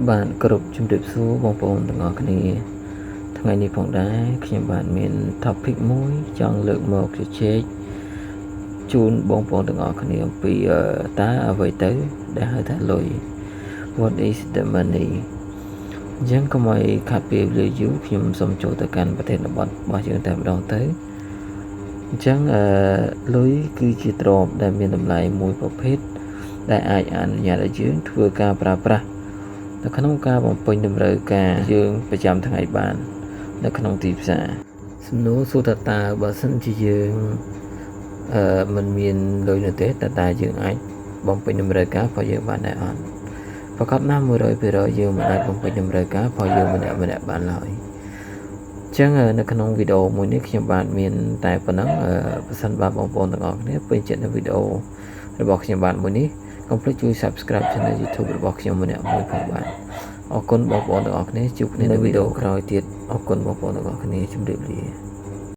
បាទគ្រប់ជំរាបសួរបងប្អូនទាំងអស់គ្នាថ្ងៃនេះផងដែរខ្ញុំបាទមាន topic មួយចង់លើកមកជជែកជូនបងប្អូនទាំងអស់គ្នាអំពីតើអ្វីទៅដែលហៅថាលុយ What is the money? អញ្ចឹងកុំឲ្យខាត់ពេលវេលាយូរខ្ញុំសូមចូលទៅកាន់ប្រធានបទរបស់យើងតែម្ដងទៅអញ្ចឹងអឺលុយគឺជាទ្រព្យដែលមានតម្លៃមួយប្រភេទដែលអាចអនុញ្ញាតឲ្យយើងធ្វើការប្រើប្រាស់នៅក្នុងការបំពេញតម្រូវការយើងប្រចាំថ្ងៃបាន នៅក្នុងទីផ្សារសំណួរសួរថាតើបើសិនជាយើងអឺមិនមានលុយនោះទេតើតើយើងអាចបំពេញតម្រូវការរបស់យើងបានដែរអត់ប្រាកដណាស់100%យើងមិនអាចបំពេញតម្រូវការរបស់យើងម្នាក់ម្នាក់បានឡើយអញ្ចឹងនៅក្នុងវីដេអូមួយនេះខ្ញុំបាទមានតែប៉ុណ្ណឹងប្រសិនបើបងប្អូនទាំងអស់គ្នាពេញចិត្តនៅវីដេអូរបស់ខ្ញុំបាទមួយនេះកុំភ្លេចជួយ Subscribe Channel YouTube របស់ខ្ញុំម្នាក់មួយផងបាទអរគុណបងប្អូនទាំងអស់គ្នាជួបគ្នានៅវីដេអូក្រោយទៀតអរគុណបងប្អូនទាំងអស់គ្នាជម្រាបលា។